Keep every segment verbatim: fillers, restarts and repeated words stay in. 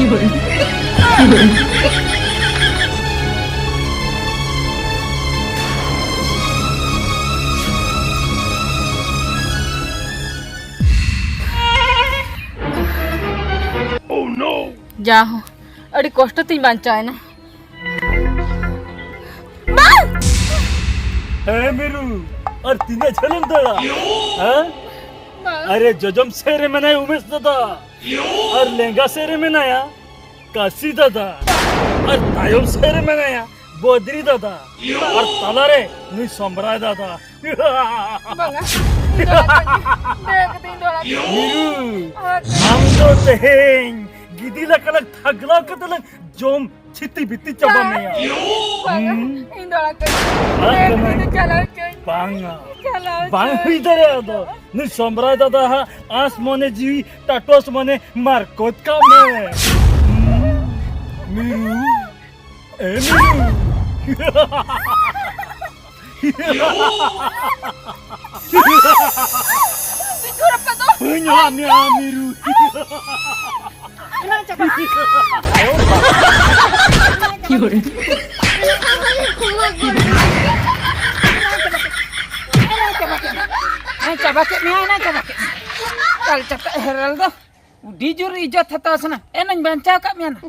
ᱡᱟ ᱦᱚᱸ, ᱟᱹᱰᱤ ᱠᱚᱥᱴᱚ ᱛᱤᱧ ᱵᱟᱧᱪᱟᱣ ᱮᱱᱟ᱾ ᱵᱟᱝ! ᱦᱮᱸ ᱢᱤᱨᱩ, ᱟᱨ ᱛᱤᱱᱟᱹᱜ ᱡᱷᱟᱹᱞᱮᱢ ᱫᱟᱹᱲᱟ? ᱦᱮᱸ? ᱵᱟᱝ᱾ ᱟᱨᱮ, ᱡᱚᱡᱚᱢ ᱥᱮᱫ ᱨᱮ ᱢᱮᱱᱟᱭᱟ ᱩᱢᱮᱥ ᱫᱟᱫᱟ, ᱟᱨ ᱞᱮᱸᱜᱟ ᱥᱮᱫ ᱨᱮ ᱢᱮᱱᱟᱭᱟ ᱠᱟᱥᱤ ᱫᱟᱫᱟ, ᱟᱨ ᱛᱟᱭᱚᱢ ᱥᱮᱫ ᱨᱮ ᱢᱮᱱᱟᱭᱟ ᱵᱚᱫᱨᱤ ᱫᱟᱫᱟ, ᱟᱨ ᱛᱟᱞᱟᱨᱮ ᱱᱩᱭ ᱥᱚᱢᱵᱽᱨᱟᱭ ᱫᱟᱫᱟ᱾ ᱵᱟᱝᱟ, ᱤᱧ ᱫᱚ ᱚᱲᱟᱜ ᱠᱷᱚᱱ ᱫᱟᱹᱲ ᱠᱟᱛᱮ ᱤᱧ ᱫᱚ ᱚᱲᱟᱜ ᱠᱷᱚᱱ ᱢᱤᱨᱩ, ᱟᱨ ᱟᱢ ᱫᱚ ᱛᱮᱦᱮᱧ ᱜᱤᱫᱤ ᱞᱮᱠᱟ ᱞᱟᱝ ᱛᱷᱟᱜᱞᱟᱣ ᱠᱟᱛᱮ ᱞᱟᱝ ᱡᱚᱢ ᱪᱷᱤᱛᱤ ᱵᱤᱛᱤ ᱪᱟᱵᱟ ᱢᱮᱭᱟ᱾ ᱵᱟᱝᱟ, ᱦᱩᱸ? ᱤᱧ ᱫᱚ ᱚᱲᱟᱜ ᱠᱷᱚᱱ ᱟᱲᱟᱜ ᱫᱟᱹᱲ ᱠᱟᱢᱟᱭ᱾ ᱠᱟᱛᱮ ᱪᱟᱞᱟᱣ ᱦᱚᱪᱚᱧ᱾ ᱵᱟᱝᱟ᱾ ᱪᱟᱞᱟᱣ ᱵᱟᱝ ᱦᱚᱪᱚᱧ᱾ ᱦᱩᱭ ᱫᱟᱲᱮᱭᱟᱜᱼᱟ ᱫᱚ᱾ ᱱᱩᱭ ᱥᱚᱢᱵᱽᱨᱟᱭ ᱫᱟᱫᱟ ᱦᱟᱸᱜ ᱟᱸᱥ ᱢᱚᱱᱮ ᱡᱤᱣᱤ ᱴᱟᱴᱚᱥ ᱢᱚᱱᱮ ᱢᱟᱨᱠᱚᱛ ᱠᱟᱜ ᱢᱮ᱾ ᱦᱩᱸ? ᱢᱤᱨᱩ᱾ ᱮ ᱢᱤᱨᱩ᱾ ᱵᱤᱴᱩ ᱨᱟᱯᱟᱜ ᱫᱚ᱾ ᱵᱟᱹᱧ ᱚᱲᱟᱜ ᱢᱮᱭᱟ, ᱢᱤᱨᱩ᱾ ᱮᱱᱟᱝ ᱪᱟᱵᱟ᱾ ᱮᱱᱟᱝ ᱪᱟᱵᱟ᱾ ᱮᱱᱟᱝ ᱪᱟᱵᱟ ᱠᱮᱫ ᱢᱮᱭᱟ, ᱮᱱᱟᱝ ᱪᱟᱵᱟ ᱠᱮᱫ ᱢᱮᱭᱟ᱾ ᱪᱟᱞ ᱪᱟᱯᱮ ᱦᱮᱨᱮᱞ ᱫᱚ᱾ ᱟᱹᱰᱤ ᱡᱳᱨ ᱤᱡᱽᱡᱚᱛ ᱦᱟᱛᱟᱣ ᱥᱟᱱᱟ᱾ ᱮᱱᱟᱧ ᱵᱟᱧᱪᱟᱣ ᱠᱟᱜ ᱢᱮᱭᱟ ᱱᱟ᱾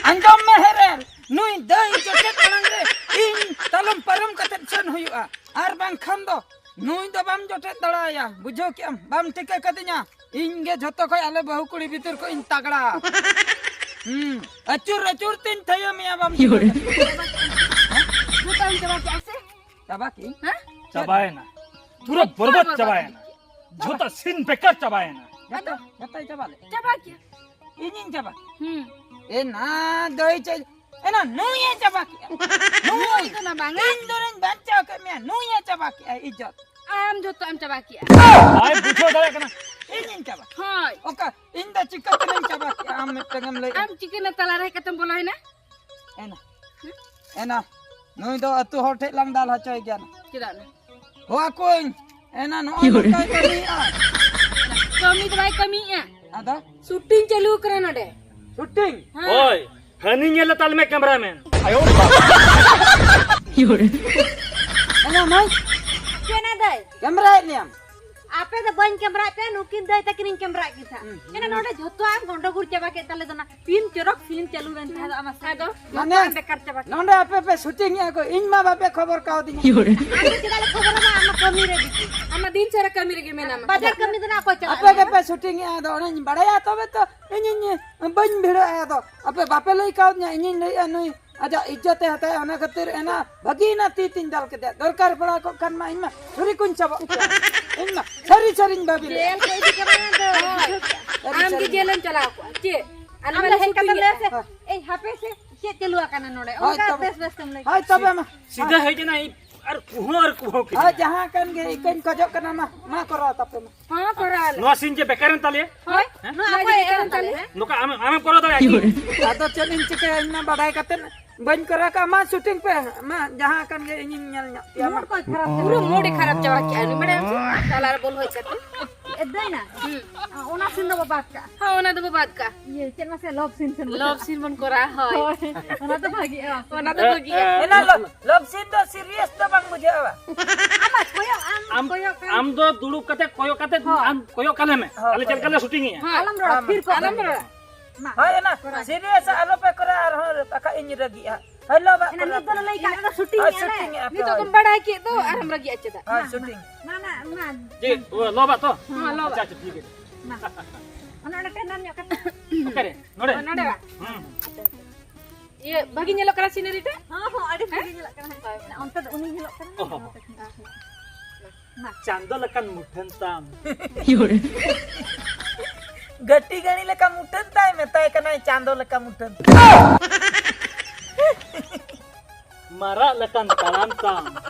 ᱟᱸᱡᱚᱢ ᱢᱮ ᱦᱮᱨᱮᱞ, ᱱᱩᱭ ᱫᱟᱹᱭ ᱡᱚᱴᱮᱫ ᱢᱟᱲᱟᱝ ᱨᱮ ᱤᱧ ᱛᱟᱞᱚᱢ ᱯᱟᱨᱚᱢ ᱠᱟᱛᱮᱫ ᱥᱮᱱ ᱦᱩᱭᱩᱜᱼᱟ, ᱟᱨ ᱵᱟᱝᱠᱷᱟᱱ ᱫᱚ ᱱᱩᱭ ᱫᱚ ᱵᱟᱢ ᱡᱚᱴᱮᱫ ᱫᱟᱲᱮᱭᱟᱭᱟ᱾ ᱵᱩᱡᱷᱟᱹᱣ ᱠᱮᱜᱼᱟᱢ? ᱵᱟᱢ ᱴᱷᱤᱠᱟᱹ ᱠᱟᱫᱤᱧᱟ? ᱤᱧ ᱜᱮ ᱡᱷᱚᱛᱚ ᱠᱷᱚᱡ ᱟᱞᱮ ᱵᱟᱹᱦᱩ ᱠᱩᱲᱤ ᱵᱷᱤᱛᱤᱨ ᱠᱷᱚᱡ ᱤᱧ ᱛᱟᱜᱲᱟ᱾ ᱦᱩᱸ, ᱟᱹᱪᱩᱨ ᱟᱹᱪᱩᱨ ᱛᱤᱧ ᱛᱷᱟᱭᱟᱹ ᱢᱮᱭᱟ ᱵᱟᱢ ᱴᱷᱤᱠᱟᱹ ᱠᱟᱫᱤᱧᱟ᱾ ᱡᱚᱛᱚᱢ ᱪᱟᱵᱟ ᱠᱮᱜᱼᱟ ᱥᱮ? ᱪᱟᱵᱟ ᱠᱮᱜᱼᱟᱹᱧ᱾ ᱦᱮᱸ? ᱪᱟᱵᱟᱭᱮᱱᱟ᱾ ᱯᱩᱨᱟᱹ ᱵᱚᱨᱵᱟᱫ ᱪᱟᱵᱟᱭᱮᱱᱟ᱾ ᱡᱷᱚᱛᱚ ᱥᱤᱱ ᱵᱮᱠᱟᱨ ᱪᱟᱵᱟᱭᱮᱱᱟ᱾ ᱡᱚᱛᱚ, ᱡᱚᱛᱚᱭ ᱪᱟᱵᱟ ᱞᱮᱫ᱾ ᱪᱟᱵᱟ ᱠᱮᱜᱼᱟ᱾ ᱤᱧᱤᱧ ᱪᱟᱵᱟ ᱠᱮᱜᱼᱟ᱾ ᱦᱩᱸ᱾ ᱮ ᱱᱟ ᱫᱟᱹᱭ ᱪᱮᱫ, ᱮ ᱱᱟ ᱱᱩᱭᱮ ᱪᱟᱵᱟ ᱠᱮᱜᱼᱟ᱾ ᱱᱩᱭ᱾ ᱱᱩᱭ ᱫᱚ ᱱᱟ ᱵᱟᱝᱟ᱾ ᱤᱧ ᱫᱚ ᱱᱟᱧ ᱵᱟᱧᱪᱟᱣ ᱠᱮᱫ ᱢᱮᱭᱟ, ᱱᱩᱭᱮ ᱪᱟᱵᱟ ᱠᱮᱜᱼᱟ ᱤᱡᱽᱡᱚᱛ᱾ ᱟᱢ ᱡᱚᱛᱚ ᱮᱢ ᱪᱟᱵᱟ ᱠᱮᱜᱼᱟ᱾ ᱵᱟᱭ ᱵᱩᱡᱷᱟᱹᱣ ᱫᱟᱲᱮᱭᱟᱜ ᱠᱟᱱᱟ᱾ ᱤᱧᱤᱧ ᱪᱟᱵᱟ᱾ ᱦᱳᱭ᱾ ᱚᱠᱟ, ᱤᱧ ᱫᱚ ᱪᱤᱠᱟᱹ ᱛᱮᱞᱤᱧ ᱪᱟᱵᱟ ᱠᱮᱜᱼᱟ, ᱟᱢ ᱢᱤᱫᱴᱟᱝ ᱮᱢ ᱞᱟᱹᱭ᱾ ᱟᱢ ᱪᱤᱠᱟᱹ ᱱᱟ ᱛᱟᱞᱟᱨᱮ ᱦᱮᱡ ᱠᱟᱛᱮᱢ ᱵᱚᱞᱚᱭᱮᱱᱟ? ᱮᱱᱟ, ᱮᱱᱟ, ᱱᱩᱭ ᱫᱚ ᱟᱹᱛᱩ ᱦᱚᱲ ᱴᱷᱮᱡ ᱞᱟᱝ ᱫᱟᱞ ᱦᱚᱪᱚᱭ ᱜᱮᱭᱟ ᱱᱟ᱾ ᱪᱮᱫᱟᱜ ᱱᱟ? ᱦᱚᱦᱚ ᱟᱠᱚᱣᱟᱹᱧ᱾ ᱮᱱᱟ, ᱱᱚᱜᱼᱚᱭ ᱱᱚᱝᱠᱟᱭ ᱠᱟᱹᱢᱤᱭᱮᱫᱼᱟ᱾ ᱠᱟᱹᱢᱤ ᱫᱚ ᱵᱟᱭ ᱠᱟᱹᱢᱤᱭᱮᱫᱼᱟ᱾ ᱟᱫᱚ? ᱥᱩᱴᱤᱝ ᱪᱟᱹᱞᱩ ᱟᱠᱟᱱᱟ ᱱᱚᱰᱮ᱾ ᱥᱩᱴᱤᱝ? ᱦᱳᱭ, ᱦᱟᱹᱱᱤ ᱧᱮᱞ ᱛᱟᱞᱮ ᱢᱮ ᱠᱮᱢᱨᱟᱢᱮᱱ᱾ ᱦᱮᱞᱳ ᱢᱟᱹᱭ, ᱪᱮᱫ ᱱᱟ ᱫᱟᱹᱭ? ᱠᱮᱢᱨᱟᱭᱮᱫ ᱢᱮᱭᱟᱢ? ᱟᱯᱮ ᱫᱚ ᱵᱟᱹᱧ ᱠᱮᱢᱨᱟᱭᱮᱫ ᱯᱮᱭᱟ, ᱱᱩᱠᱤᱱ ᱫᱟᱹᱭ ᱛᱟᱹᱠᱤᱱᱤᱧ ᱠᱮᱢᱨᱟᱭᱮᱫ ᱠᱤᱱ ᱛᱟᱦᱮᱸᱫ᱾ ᱦᱩᱸ, ᱦᱩᱸ᱾ ᱮᱱᱟ ᱱᱚᱰᱮ ᱡᱷᱚᱛᱚᱣᱟᱜ ᱮᱢ ᱜᱚᱱᱰᱚᱜᱳᱞ ᱪᱟᱵᱟ ᱠᱮᱫ ᱛᱟᱞᱮ ᱫᱚ ᱱᱟ᱾ ᱛᱤᱱ ᱪᱚᱨᱚᱠ ᱥᱤᱱ ᱪᱟᱹᱞᱩ ᱞᱮᱱ ᱛᱟᱦᱮᱸᱫ ᱟᱢᱟᱜ ᱥᱟᱶ᱾ ᱟᱫᱚ? ᱢᱟᱱᱮ ᱡᱷᱚᱛᱚᱣᱟᱜ ᱮᱢ ᱵᱮᱠᱟᱨ ᱪᱟᱵᱟ ᱠᱮᱫ᱾ ᱱᱚᱰᱮ ᱟᱯᱮ ᱯᱮ ᱥᱩᱴᱤᱝ ᱮᱫᱼᱟ ᱠᱚ, ᱤᱧ ᱢᱟ ᱵᱟᱯᱮ ᱠᱷᱚᱵᱚᱨ ᱠᱟᱣᱫᱤᱧᱟ᱾ ᱟᱢ ᱫᱚ ᱪᱮᱫᱟᱜ ᱞᱮ ᱠᱷᱚᱵᱚᱨ ᱟᱢᱟ? ᱟᱢ ᱢᱟ ᱠᱟᱹᱢᱤ ᱨᱮ ᱵᱤᱡᱤ᱾ ᱟᱢ ᱢᱟ ᱫᱤᱱ ᱥᱟᱨᱟ ᱠᱟᱹᱢᱤ ᱨᱮᱜᱮ ᱢᱮᱱᱟᱢᱟ᱾ ᱵᱟᱡᱟᱨ ᱠᱟᱹᱢᱤ ᱫᱚ ᱱᱟ ᱚᱠᱚᱭ ᱪᱟᱞᱟᱜ ᱟᱯᱮ ᱠᱟᱱᱟ? ᱜᱮᱯᱮ ᱥᱩᱴᱤᱝ ᱮᱫᱼᱟ, ᱟᱫᱚ ᱚᱱᱟᱧ ᱵᱟᱲᱟᱭᱟ ᱛᱚᱵᱮ ᱛᱚ ᱤᱧᱤᱧ ᱵᱟᱹᱧ ᱵᱷᱤᱲᱟᱹᱜᱼᱟ᱾ ᱟᱫᱚ ᱟᱯᱮ ᱵᱟᱯᱮ ᱞᱟᱹᱭ ᱠᱟᱣᱫᱤᱧᱟ, ᱤᱧᱤᱧ ᱞᱟᱹᱭᱮᱫᱼᱟ ᱱᱩᱭ ᱟᱡᱟᱜ ᱤᱡᱽᱡᱚᱛ ᱮ ᱦᱟᱛᱟᱭᱟ, ᱚᱱᱟ ᱠᱷᱟᱹᱛᱤᱨ ᱮᱱᱟ ᱵᱷᱟᱹᱜᱤᱭᱮᱱᱟ ᱛᱤ ᱛᱤᱧ ᱫᱟᱞ ᱠᱮᱫᱮᱭᱟ᱾ ᱫᱚᱨᱠᱟᱨ ᱯᱟᱲᱟᱣ ᱠᱚᱜ ᱠᱷᱟᱱ ᱢᱟ ᱤᱧ ᱢᱟ ᱪᱷᱩᱨᱤ ᱠᱚᱧ ᱥᱟᱵᱚᱜ ᱠᱮᱭᱟ᱾ ᱤᱧ ᱢᱟ ᱥᱟᱹᱨᱤ ᱥᱟᱹᱨᱤᱧ ᱵᱷᱟᱹᱵᱤ ᱞᱮᱫᱼᱟ᱾ ᱡᱮᱞ ᱠᱚ ᱤᱫᱤ ᱠᱟᱢᱟ ᱫᱚ᱾ ᱦᱳᱭ᱾ ᱥᱟᱹᱨᱤ ᱟᱢ ᱜᱮ ᱥᱟᱹᱨᱤᱧ ᱡᱮᱞᱮᱢ ᱪᱟᱞᱟᱣ ᱠᱚᱜᱼᱟ᱾ ᱪᱮᱫ? ᱟᱞᱮ ᱟᱢ ᱢᱟ ᱫᱚ ᱦᱮᱡ ᱠᱟᱛᱮ ᱥᱩᱛᱩᱧ ᱞᱟᱹᱭ ᱠᱟᱜᱼᱟ᱾ ᱥᱮ, ᱦᱳᱭ᱾ ᱮᱭ ᱦᱟᱯᱮ ᱥᱮ, ᱪᱮᱫ ᱪᱟᱹᱞᱩ ᱟᱠᱟᱱᱟ ᱱᱚᱰᱮ? ᱦᱳᱭ ᱚᱱᱠᱟ ᱛᱚᱵᱮ᱾ ᱵᱮᱥ ᱵᱮᱥ ᱛᱮᱢ ᱞᱟᱹᱭ ᱦᱳᱭ ᱠᱮᱫ᱾ ᱛᱚᱵᱮ ᱢᱟ᱾ ᱥᱤᱫᱷᱟᱹ ᱦᱮᱡ ᱮᱱᱟ, ᱤᱧ ᱟᱨ ᱠᱩᱦᱚᱸ ᱟᱨ ᱠᱩᱦᱚᱸ ᱦᱳᱭ, ᱠᱤᱫᱤᱧᱟ᱾ ᱡᱟᱦᱟᱸ ᱠᱟᱱ ᱜᱮ ᱤᱠᱟᱹᱧ ᱠᱷᱚᱡᱚᱜ ᱠᱟᱱᱟ, ᱢᱟ, ᱢᱟ ᱠᱚᱨᱟᱣ ᱛᱟᱯᱮ ᱢᱟ᱾ ᱦᱚᱸ, ᱠᱚᱨᱟᱣ ᱟᱞᱮ᱾ ᱱᱚᱣᱟ ᱥᱤᱱ ᱪᱮ ᱵᱮᱠᱟᱨᱮᱱ ᱛᱟᱞᱮᱭᱟ? ᱦᱳᱭ, ᱦᱮᱸ? ᱱᱚᱣᱟ ᱟᱠᱚ ᱮᱠᱟᱞ ᱛᱟᱞᱮ᱾ ᱱᱚᱝᱠᱟ ᱟᱢ, ᱟᱢᱮᱢ ᱠᱚᱨᱟᱣ ᱫᱟᱲᱮᱭᱟᱜᱼᱟ ᱠᱤ? ᱟᱫᱚ ᱪᱮᱫ ᱤᱧ ᱪᱤᱠᱟᱹᱭᱟ, ᱤᱧ ᱢᱟ ᱵᱟᱰᱟᱭ ᱠᱟᱛᱮ ᱵᱟᱹᱧ ᱠᱚᱨᱟᱣ ᱠᱟᱜᱼᱟ᱾ ᱢᱟ ᱥᱩᱴᱤᱝ ᱯᱮ, ᱢᱟ ᱡᱟᱦᱟᱸ ᱠᱟᱱ ᱜᱮ ᱤᱧᱤᱧ ᱧᱮᱞ ᱧᱚᱜ ᱯᱮᱭᱟ, ᱢᱟ᱾ ᱢᱩᱰ ᱠᱚᱭ ᱠᱷᱟᱨᱟᱯ ᱪᱟᱵᱟ ᱠᱮᱜᱼᱟ ᱩᱱᱤ, ᱵᱟᱲᱟᱭᱟᱢ ᱥᱮ? ᱛᱟᱞᱟ ᱨᱮ ᱵᱚᱞᱚ ᱦᱚᱪᱚ ᱠᱟᱛᱮ᱾ ᱮ, ᱫᱟᱹᱭᱱᱟ? ᱦᱩᱸ᱾ ᱟ, ᱚᱱᱟ ᱥᱤᱱ ᱫᱚ ᱵᱟᱵᱟ ᱠᱟᱜᱼᱟ᱾ ᱦᱚᱸ, ᱚᱱᱟ ᱫᱚᱵᱚ ᱵᱟᱫ ᱠᱟᱜᱼᱟ᱾ ᱤᱭᱟᱹ, ᱪᱮᱫ ᱢᱟᱥᱮ love scene ᱥᱮᱱ ᱵᱚ ᱞᱚᱵᱷ ᱪᱟᱞᱟᱜᱼᱟ᱾ ᱥᱤᱱ ᱵᱚᱱ ᱠᱚᱨᱟᱣᱟ, ᱦᱳᱭ᱾ ᱦᱳᱭ, ᱚᱱᱟ ᱫᱚ ᱵᱷᱟᱜᱤᱜᱼᱟ᱾ ᱚᱱᱟ ᱫᱚ ᱮ, ᱵᱷᱟᱜᱤᱜᱼᱟ᱾ ᱮ, ᱮᱱᱟ ᱞᱚ-, love scene ᱫᱚ serious ᱫᱚ ᱵᱟᱝ ᱵᱩᱡᱷᱟᱹᱜᱼᱟ ᱵᱟ? ᱟᱢ ᱠᱚᱭᱚᱜ, ᱟᱢ ᱟᱢ, ᱠᱚᱭᱚᱜ ᱠᱟᱱ᱾ ᱟᱢ ᱫᱚ ᱫᱩᱲᱩᱵ ᱠᱟᱛᱮ ᱠᱚᱭᱚᱜ ᱠᱟᱛᱮ ᱦᱳᱭ᱾ ᱟᱢ ᱠᱚᱭᱚᱜ ᱠᱟᱞᱮ ᱢᱮ᱾ ᱦᱳᱭ, ᱟᱞᱮ ᱪᱮᱫ ᱦᱳᱭ᱾ ᱞᱮᱠᱟ ᱞᱮ ᱥᱩᱴᱤᱝ ᱮᱜᱼᱟ᱾ ᱦᱳᱭ᱾ ᱟᱞᱚᱢ ᱨᱚᱲᱟ, ᱟᱢ, ᱛᱷᱤᱨ ᱠᱚᱜ ᱟᱞᱚᱢ ᱢᱮ᱾ ᱨᱚᱲᱟ᱾ ᱢᱟ, ᱦᱳᱭ, ᱮᱱᱟ ᱠᱚᱨᱟᱣ᱾ Serious ᱟᱞᱚ ᱯᱮ ᱠᱚᱨᱟᱣᱟ ᱟᱨᱦᱚᱸ ᱵᱟᱠᱷᱟᱡ ᱤᱧ ᱨᱟᱹᱜᱤᱜᱼᱟ᱾ ᱦᱳᱭ, ᱞᱚ ᱵᱟᱜ ᱮᱱᱟ ᱠᱚᱨᱟᱣ ᱱᱤᱛ ᱫᱚ ᱯᱮ᱾ ᱞᱟᱹᱭ ᱠᱟᱜ ᱢᱮ, ᱫᱚ ᱥᱩᱴᱤᱝ ᱦᱳᱭ, ᱮᱜᱼᱟ ᱞᱮ᱾ ᱥᱩᱴᱤᱝ ᱮᱜᱼᱟ ᱯᱮ, ᱱᱤᱛᱚᱜ ᱦᱳᱭ᱾ ᱫᱚᱢ ᱵᱟᱲᱟᱭ ᱠᱮᱫ ᱫᱚ, ᱦᱳᱭ, ᱟᱨᱦᱚᱸ ᱨᱟᱹᱜᱤᱜᱼᱟ ᱪᱮᱫᱟᱜ? ᱦᱳᱭ, ᱢᱟ, ᱥᱩᱴᱤᱝ᱾ ᱢᱟ, ᱢᱟ, ᱢᱟ᱾ ᱪᱮᱫ? ᱚ, ᱞᱚ ᱵᱟᱜ ᱛᱚ? ᱦᱚᱸ, ᱞᱚ ᱵᱟᱜ᱾ ᱟᱪᱪᱷᱟ, ᱟᱪᱪᱷᱟ, ᱴᱷᱤᱠ ᱟᱪᱷᱮ᱾ ᱢᱟ᱾ ᱚᱱᱮ ᱚᱸᱰᱮ ᱴᱷᱮᱱ ᱧᱚᱜ ᱠᱟᱛᱮ᱾ ᱚᱠᱟᱨᱮ? ᱱᱚᱰᱮ? ᱦᱳᱭ, ᱱᱚᱰᱮ ᱵᱟᱜ᱾ ᱦᱩᱸ᱾ ᱤᱭᱟᱹ, ᱵᱷᱟᱹᱜᱤ ᱧᱮᱞᱚᱜ ᱠᱟᱱᱟ scenery ᱴᱟ? ᱦᱚᱸ, ᱦᱚᱸ, ᱟᱹᱰᱤ ᱵᱷᱟᱹᱜᱤ ᱦᱮᱸ? ᱧᱮᱞᱚᱜ ᱠᱟᱱᱟ, ᱦᱮᱸ᱾ ᱦᱳᱭ᱾ ᱚᱱᱛᱮ ᱫᱚ ᱩᱱᱤ ᱧᱮᱞᱚᱜ ᱠᱟᱱᱟ, ᱚ ᱦᱚᱸ᱾ ᱱᱚᱛᱮ ᱠᱷᱚᱱ᱾ ᱢᱟ᱾ ᱪᱟᱸᱫᱚ ᱞᱮᱠᱟᱱ ᱢᱩᱴᱷᱟᱹᱱ ᱛᱟᱢ᱾ ᱜᱟᱹᱴᱤ ᱜᱟᱹᱲᱤ ᱞᱮᱠᱟ ᱢᱩᱴᱷᱟᱹᱱ ᱛᱟᱭ, ᱢᱮᱛᱟᱭ ᱠᱟᱱᱟᱭ ᱪᱟᱸᱫᱚ ᱞᱮᱠᱟ ᱢᱩᱴᱷᱟᱹᱱ᱾ ᱢᱟᱨᱟᱜ ᱞᱮᱠᱟᱱ ᱛᱟᱲᱟᱢ ᱛᱟᱢ᱾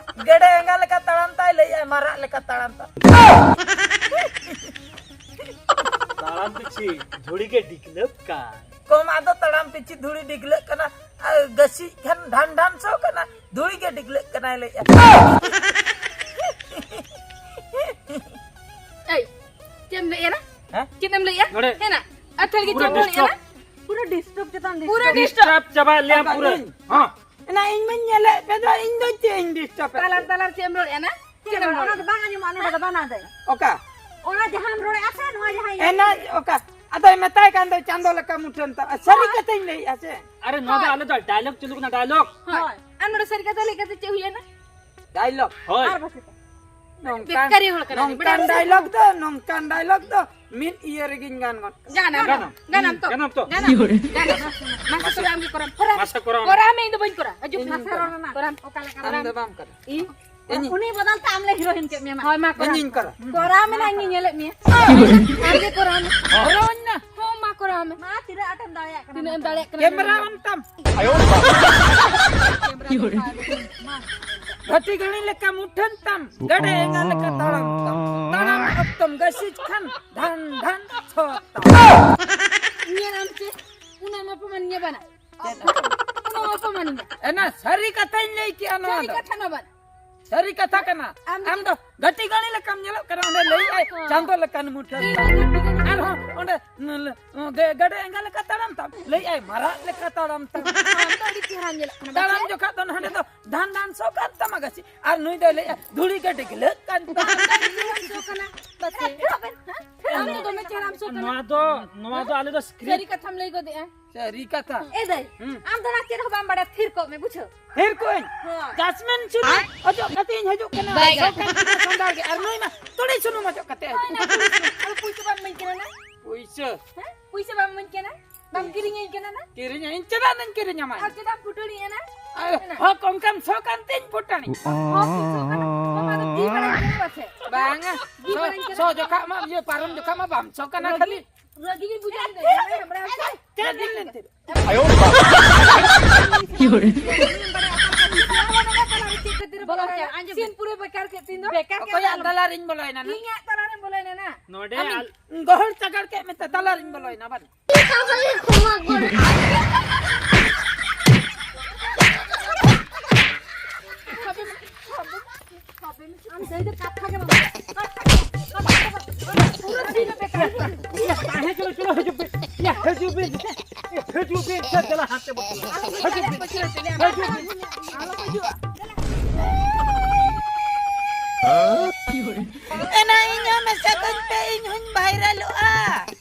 ᱜᱮᱰᱮ ᱮᱸᱜᱟ ᱞᱮᱠᱟ ᱛᱟᱲᱟᱢ ᱛᱟᱭ, ᱞᱟᱹᱭᱮᱜᱼᱟᱭ ᱢᱟᱨᱟᱜ ᱞᱮᱠᱟ ᱛᱟᱲᱟᱢ ᱛᱟᱢ᱾ ᱛᱟᱲᱟᱢ ᱯᱤᱪᱷᱤ ᱫᱷᱩᱲᱤ ᱜᱮ ᱰᱤᱜᱽᱞᱟᱹᱜ ᱠᱟᱱ᱾ ᱠᱚᱢ ᱟᱫᱚ ᱛᱟᱲᱟᱢ ᱯᱤᱪᱷᱤ ᱫᱷᱩᱲᱤ ᱰᱤᱜᱽᱞᱟᱹᱜ ᱠᱟᱱᱟ᱾ ᱟᱨ ᱜᱟᱹᱥᱤᱡ ᱠᱷᱟᱱ ᱰᱷᱟᱱ ᱰᱷᱟᱱ ᱥᱚ ᱠᱟᱱᱟ, ᱫᱷᱩᱲᱤ ᱜᱮ ᱰᱤᱜᱽᱞᱟᱹᱜ ᱠᱟᱱᱟᱭ ᱞᱟᱹᱭᱮᱜᱼᱟ᱾ ᱮᱭ, ᱪᱮᱫ ᱮᱢ ᱞᱟᱹᱭᱮᱜᱼᱟ ᱱᱟ? ᱦᱮᱸ? ᱪᱮᱫ ᱮᱢ ᱞᱟᱹᱭᱮᱜᱼᱟ? ᱱᱚᱰᱮ ᱦᱮᱸ ᱱᱟ? ᱟᱨ ᱛᱷᱟᱹᱲᱤ ᱜᱮ ᱯᱩᱨᱟᱹ ᱪᱮᱫ ᱮᱢ ᱞᱟᱹᱭᱮᱜᱼᱟ disturb᱾ ᱱᱟ? ᱯᱩᱨᱟᱹ ᱰᱤᱥᱴᱟᱨᱵ ᱪᱮᱛᱟᱱ ᱯᱩᱨᱟᱹ ᱰᱤᱥᱴᱟᱨᱵ᱾ ᱰᱤᱥᱴᱟᱨᱵ ᱪᱟᱵᱟ ᱞᱮᱭᱟ ᱚᱠᱟ ᱯᱩᱨᱟᱹ᱾ ᱤᱧ? ᱦᱚᱸ᱾ ᱮᱱᱟ ᱤᱧ ᱢᱟᱧ ᱧᱮᱞᱮᱫ ᱯᱮ ᱫᱚ, ᱤᱧ ᱫᱚ ᱪᱮᱫ ᱤᱧ ᱰᱤᱥᱴᱟᱨᱵ ᱮᱫ ᱛᱟᱞᱟᱨ ᱯᱮ? ᱛᱟᱞᱟᱨ ᱪᱮᱫ ᱮᱢ ᱨᱚᱲᱮᱫᱼᱟ ᱱᱟ? ᱪᱮᱫ ᱮᱢ ᱨᱚᱲᱮᱫᱼᱟ? ᱚᱱᱟ ᱫᱚ ᱵᱟᱝ ᱟᱸᱡᱚᱢᱚᱜᱼᱟ, ᱱᱚᱰᱮ ᱫᱚ ᱵᱟᱱᱟ ᱫᱟᱭ᱾ ᱚᱠᱟ? ᱚᱱᱟ ᱡᱟᱦᱟᱸᱢ ᱨᱚᱲᱮᱫᱼᱟ ᱥᱮ, ᱱᱚᱣᱟ ᱡᱟᱦᱟᱸ ᱤᱭᱟᱹ ᱮᱱᱟ ᱚᱠᱟ? ᱟᱫᱚᱭ ᱢᱮᱛᱟᱭ ᱠᱟᱱ ᱫᱚ ᱪᱟᱸᱫᱚ ᱞᱮᱠᱟ ᱢᱩᱴᱷᱟᱹᱱ ᱛᱟᱢ᱾ ᱥᱟᱹᱨᱤ ᱦᱳᱭ᱾ ᱠᱟᱛᱷᱟᱧ ᱞᱟᱹᱭᱮᱫᱼᱟ ᱥᱮ᱾ ᱟᱨᱮ ᱱᱚᱣᱟ ᱫᱚ ᱦᱳᱭ᱾ ᱟᱞᱮ ᱫᱚ ᱰᱟᱭᱞᱚᱜ ᱪᱟᱹᱞᱩ ᱠᱟᱱᱟ, ᱰᱟᱭᱞᱚᱜ᱾ ᱦᱳᱭ᱾ ᱟᱨ ᱱᱚᱰᱮ ᱥᱟᱹᱨᱤ ᱠᱟᱛᱷᱟ ᱞᱟᱹᱭ ᱠᱟᱛᱮ ᱪᱮᱫ ᱦᱩᱭᱮᱱᱟ? ᱰᱟᱭᱞᱚᱜ᱾ ᱦᱳᱭ᱾ ᱟᱨ ᱵᱟᱥᱮ ᱱᱚᱝᱠᱟᱱ, ᱵᱮᱠᱟᱨᱤ ᱦᱚᱲ ᱠᱟᱱᱟ ᱱᱚᱝᱠᱟᱱ ᱵᱟᱰᱟᱭ ᱟᱢ ᱥᱮ? ᱰᱟᱭᱞᱚᱜ ᱫᱚ, ᱱᱚᱝᱠᱟᱱ ᱰᱟᱭᱞᱚᱜ ᱫᱚ ᱢᱤᱫ ᱤᱭᱟᱹ ᱨᱮᱜᱮᱧ ᱜᱟᱱ ᱜᱚᱫ ᱠᱟᱜᱼᱟ᱾ ᱜᱟᱱᱟᱢ ᱛᱚ? ᱜᱟᱱᱟᱢ᱾ ᱜᱟᱱᱟᱢ ᱛᱚ? ᱜᱟᱱᱟᱢ ᱛᱚ? ᱜᱟᱱᱟᱢ᱾ ᱜᱟᱱᱟᱢ᱾ ᱢᱟᱥᱮ ᱛᱚᱵᱮ ᱟᱢ ᱜᱮ ᱠᱚᱨᱟᱣ ᱢᱮ᱾ ᱠᱚᱨᱟᱣ ᱢᱮ᱾ ᱢᱟᱥᱮ ᱠᱚᱨᱟᱣ ᱢᱮ᱾ ᱠᱚᱨᱟᱣ ᱢᱮ, ᱤᱧ ᱫᱚ ᱵᱟᱹᱧ ᱠᱚᱨᱟᱣᱟ᱾ ᱦᱤᱡᱩᱜ ᱢᱮ᱾ ᱤᱧᱤᱧ ᱠᱚᱨᱟᱣᱟ᱾ ᱠᱚᱨᱟᱣ ᱢᱮ᱾ ᱚᱠᱟ ᱞᱮᱠᱟ ᱟᱢ ᱫᱚ ᱵᱟᱢ ᱠᱚᱨᱟᱣᱟ᱾ ᱤᱧ? ᱤᱧ᱾ ᱩᱱᱤ ᱵᱚᱫᱚᱞ ᱛᱮ ᱟᱢ ᱞᱮ ᱦᱤᱨᱳᱭᱤᱱ ᱠᱮᱫ ᱢᱮᱭᱟ ᱢᱟ᱾ ᱦᱳᱭ, ᱢᱟ ᱠᱚᱨᱟᱣ ᱤᱧᱤᱧ ᱢᱮ᱾ ᱠᱚᱨᱟᱣᱟ᱾ ᱠᱚᱨᱟᱣ ᱢᱮ ᱱᱟ, ᱤᱧ ᱧᱮᱞᱮᱫ ᱢᱮᱭᱟ᱾ ᱟᱢ ᱜᱮ ᱠᱚᱨᱟᱣ ᱢᱮ᱾ ᱦᱤᱨᱳᱭᱤᱱ ᱱᱟ᱾ ᱦᱚᱸ, ᱢᱟ ᱠᱚᱨᱟᱣ ᱢᱮ᱾ ᱢᱟ, ᱛᱤᱱᱟᱹᱜ ᱟᱸᱴᱮᱢ ᱫᱟᱲᱮᱭᱟᱜ ᱠᱟᱱᱟ᱾ ᱛᱤᱱᱟᱹᱜ ᱮᱢ ᱫᱟᱲᱮᱭᱟᱜ ᱠᱟᱱᱟ᱾ ᱠᱮᱢᱨᱟ ᱚᱱ ᱛᱟᱢ᱾ ᱠᱮᱢᱨᱟ ᱚᱱ ᱛᱟᱢ᱾ ᱢᱟ᱾ ᱜᱷᱟᱹᱴᱤ ᱜᱷᱟᱹᱲᱤ ᱞᱮᱠᱟ ᱢᱩᱴᱷᱟᱹᱱ ᱛᱟᱢ, ᱜᱮᱰᱮ ᱮᱸᱜᱟ ᱞᱮᱠᱟ ᱛᱟᱲᱟᱢ ᱛᱟᱢ᱾ ᱛᱟᱲᱟᱢ ᱚᱠᱛᱚᱢ ᱜᱟᱹᱥᱤᱡ ᱠᱷᱟᱱ ᱰᱷᱟᱱ ᱰᱷᱟᱱ ᱪᱷᱚ ᱛᱟᱢ᱾ ᱧᱮᱞᱟᱢ ᱪᱮ, ᱩᱱᱟᱹᱜ ᱮᱢ ᱚᱯᱚᱢᱟᱱᱤᱧᱟ ᱵᱟᱱᱟ᱾ ᱪᱮᱫ ᱚᱯᱚᱢᱟᱱ? ᱩᱱᱟᱹᱜ ᱮᱢ ᱚᱯᱚᱢᱟᱱᱤᱧᱟ᱾ ᱮᱱᱟ ᱥᱟᱹᱨᱤ ᱠᱟᱛᱷᱟᱧ ᱞᱟᱹᱭ ᱠᱮᱜᱼᱟ ᱱᱚᱣᱟ ᱥᱟᱹᱨᱤ ᱫᱚ᱾ ᱠᱟᱛᱷᱟ ᱱᱚᱣᱟ ᱵᱟᱱᱟ᱾ ᱥᱟᱹᱨᱤ ᱠᱟᱛᱷᱟ ᱠᱟᱱᱟ᱾ ᱟᱢ ᱫᱚ ᱟᱢ ᱫᱚ ᱜᱟᱹᱴᱤ ᱜᱟᱹᱲᱤ ᱞᱮᱠᱟᱢ ᱧᱮᱞᱚᱜ ᱠᱟᱱᱟ᱾ ᱚᱸᱰᱮ ᱞᱟᱹᱭᱮᱜᱼᱟᱭ ᱦᱳᱭ᱾ ᱪᱟᱸᱫᱚ ᱞᱮᱠᱟᱱ ᱢᱩᱴᱷᱟᱹᱱ ᱛᱟᱢ᱾ ᱟᱨᱦᱚᱸ ᱚᱸᱰᱮ ᱱ-, ᱱ-, ᱜᱮ-, ᱜᱮᱰᱮ ᱮᱸᱜᱟ ᱞᱮᱠᱟ ᱛᱟᱲᱟᱢ ᱛᱟᱢ᱾ ᱞᱟᱹᱭᱮᱜᱼᱟᱭ ᱢᱟᱨᱟᱜ ᱞᱮᱠᱟ ᱛᱟᱲᱟᱢ ᱛᱟᱢ᱾ ᱟᱢ ᱫᱚ ᱟᱹᱰᱤ ᱪᱮᱦᱨᱟᱢ ᱧᱮᱞᱚᱜ ᱠᱟᱱᱟ, ᱛᱟᱲᱟᱢ ᱵᱟᱪᱮ? ᱡᱚᱠᱷᱟᱜ ᱫᱚ ᱱᱟᱦᱟᱸᱰᱮ ᱫᱚ ᱰᱷᱟᱱ ᱰᱷᱟᱱ ᱥᱚ ᱠᱟᱱ ᱛᱟᱢᱟ ᱜᱟᱹᱪᱷᱤ᱾ ᱟᱨ ᱱᱩᱭ ᱫᱚᱭ ᱞᱟᱹᱭᱮᱜᱼᱟ ᱫᱷᱩᱲᱤ ᱜᱮ ᱰᱤᱜᱽᱞᱟᱹᱜ ᱠᱟᱱ ᱛᱟᱢᱟ᱾ ᱟᱢ ᱫᱚ ᱟᱹᱰᱤ ᱪᱮᱦᱨᱟᱢ ᱥᱚ ᱠᱟᱱᱟ, ᱵᱟᱪᱮ? ᱟᱢ ᱫᱚ ᱫᱚᱢᱮ ᱪᱮᱦᱨᱟᱢ ᱥᱚ ᱠᱟᱱᱟ᱾ ᱱᱚᱣᱟ ᱫᱚ, ᱱᱚᱣᱟ ᱫᱚ ᱟᱞᱮ ᱫᱚ ᱥᱟᱹᱨᱤ ᱥᱠᱨᱤᱯᱴ᱾ ᱠᱟᱛᱷᱟᱢ ᱞᱟᱹᱭ ᱜᱚᱫᱮᱜᱼᱟ᱾ ᱥᱟᱹᱨᱤ ᱠᱟᱛᱷᱟ᱾ ᱮ ᱫᱟᱹᱭ, ᱦᱩᱸ᱾ ᱟᱢ ᱫᱚ ᱱᱟ ᱪᱮᱫ ᱦᱚᱸ ᱵᱟᱢ ᱵᱟᱲᱟᱭᱟ, ᱛᱷᱤᱨ ᱠᱚᱜ ᱢᱮ, ᱵᱩᱡᱷᱟᱹᱣ? ᱛᱷᱤᱨ ᱠᱚᱜ ᱟᱹᱧ? ᱦᱳᱭ᱾ ᱡᱟᱥᱢᱤᱱ ᱥᱩᱱᱩᱢ ᱚᱡᱚᱜ ᱠᱟᱛᱮ ᱤᱧ ᱦᱤᱡᱩᱜ ᱠᱟᱱᱟ᱾ ᱵᱟᱭ ᱥᱚᱨᱠᱟᱨ ᱜᱟᱱᱚᱜᱼᱟ᱾ ᱠᱷᱚᱱᱟᱜ ᱥᱟᱱᱛᱟᱲ ᱜᱮ᱾ ᱟᱨ ᱱᱩᱭ ᱢᱟ ᱛᱩᱲᱤ ᱥᱩᱱᱩᱢ ᱚᱡᱚᱜ ᱠᱟᱛᱮ ᱦᱤᱡᱩᱜ ᱦᱳᱭ, ᱱᱟ ᱠᱟᱱᱟ᱾ ᱛᱩᱲᱤ ᱥᱩᱱᱩᱢ᱾ ᱟᱫᱚ ᱯᱩᱭᱥᱟᱹ ᱵᱟᱢ ᱤᱢᱟᱹᱧ ᱠᱟᱱᱟ ᱱᱟ? ᱯᱩᱭᱥᱟᱹ? ᱦᱮᱸ? ᱯᱩᱭᱥᱟᱹ ᱵᱟᱢ ᱤᱢᱟᱹᱧ ᱠᱟᱱᱟ ᱱᱟ? ᱵᱟᱢ ᱠᱤᱨᱤᱧᱟᱹᱧ ᱠᱟᱱᱟ ᱱᱟ? ᱠᱤᱨᱤᱧᱟᱹᱧ, ᱤᱧ ᱪᱮᱫᱟᱜ ᱱᱟᱧ ᱠᱤᱨᱤᱧ ᱟᱢᱟ? ᱟᱨ ᱪᱮᱫᱟᱜ ᱯᱩᱴᱟᱹᱲᱤᱧᱟ ᱱᱟ? ᱟᱭ, ᱦᱮᱸ᱾ ᱦᱚᱸ, ᱠᱚᱢ ᱠᱚᱢ ᱥᱚ ᱠᱟᱱ ᱛᱤᱧ ᱯᱩᱴᱟᱹᱲᱤ᱾ ᱦᱚᱸ, ᱯᱩᱭᱥᱟᱹ ᱠᱟᱱᱟ᱾ ᱦᱚᱸ, ᱟᱫᱚ ᱜᱤ ᱵᱟᱲᱟᱧ ᱠᱟᱱᱟ ᱯᱟᱪᱷᱮ᱾ ᱵᱟᱝᱟ᱾ ᱜᱤ ᱥᱚ, ᱵᱟᱲᱟᱧ ᱠᱟᱱᱟ᱾ ᱥᱚ ᱡᱚᱠᱷᱟ ᱢᱟ, ᱤᱭᱟᱹ, ᱯᱟᱨᱚᱢ ᱡᱚᱠᱷᱟ ᱢᱟ ᱵᱟᱢ ᱥᱚ ᱠᱟᱱᱟ ᱨᱟᱹᱜᱤ ᱠᱷᱟᱹᱞᱤ᱾ ᱨᱟᱹᱜᱤ ᱜᱤᱧ ᱵᱩᱡᱷᱟᱹᱣ ᱠᱮᱫᱟ, ᱡᱟᱶᱟᱭ ᱦᱟᱢᱵᱲᱟᱣ ᱠᱮᱫᱟ᱾ ᱪᱮᱫ ᱵᱤᱱ ᱞᱟᱹᱭ ᱠᱮᱫᱟ? ᱪᱮᱫ ᱠᱷᱟᱹᱛᱤᱨ ᱵᱚᱞᱚ ᱦᱚᱪᱚ? ᱟᱸᱡᱚᱢ ᱥᱤᱱ ᱯᱩᱨᱟᱹ ᱵᱮᱠᱟᱨ ᱠᱮᱫ ᱛᱤᱧ ᱫᱚ᱾ ᱵᱮᱠᱟᱨ ᱠᱮᱫ ᱚᱠᱚᱭᱟᱜ ᱫᱚ᱾ ᱛᱟᱞᱟᱨᱤᱧ ᱵᱚᱞᱚᱭᱮᱱᱟ ᱱᱟ? ᱤᱧᱟᱜ ᱛᱟᱞᱟᱨᱮᱢ ᱵᱚᱞᱚᱭᱮᱱᱟ ᱱᱟ? ᱱᱚᱰᱮ ᱟᱢᱤᱧ ᱟᱞ- ᱜᱚᱦᱚᱲ ᱪᱟᱜᱟᱲ ᱠᱮᱫ ᱢᱮᱛᱮ ᱛᱟᱞᱟᱨᱤᱧ ᱵᱚᱞᱚᱭᱮᱱᱟ ᱵᱟᱝ? ᱟᱢ ᱫᱟᱹᱭ ᱫᱚ ᱠᱟᱛᱷᱟ ᱜᱮ ᱵᱟᱢ ᱠᱟᱛᱷᱟ ᱜᱮ ᱵᱟᱢ ᱯᱩᱨᱟᱹ ᱫᱤᱱ ᱵᱮᱠᱟᱨ᱾ ᱭᱟ, ᱛᱟᱦᱮᱸ ᱪᱚᱞᱚ, ᱪᱚᱞᱚ, ᱦᱤᱡᱩᱜ ᱯᱮ᱾ ᱭᱟ, ᱦᱤᱡᱩᱜ ᱯᱮ᱾ ᱭᱟ, ᱦᱤᱡᱩᱜ ᱵᱤᱱ, ᱥᱮ ᱪᱟᱞᱟᱜ ᱦᱟᱱᱛᱮ ᱵᱚᱱ ᱪᱟᱞᱟᱜᱼᱟ᱾ ᱦᱤᱡᱩᱜ ᱵᱤᱱ, ᱦᱤᱡᱩᱜ ᱵᱤᱱ᱾ ᱮᱱᱟ ᱤᱧ ᱦᱚᱸ ᱢᱮᱥᱟ ᱠᱟᱹᱧ ᱯᱮ, ᱤᱧ ᱦᱚᱸᱧ ᱵᱷᱟᱭᱨᱟᱞᱚᱜᱼᱟ᱾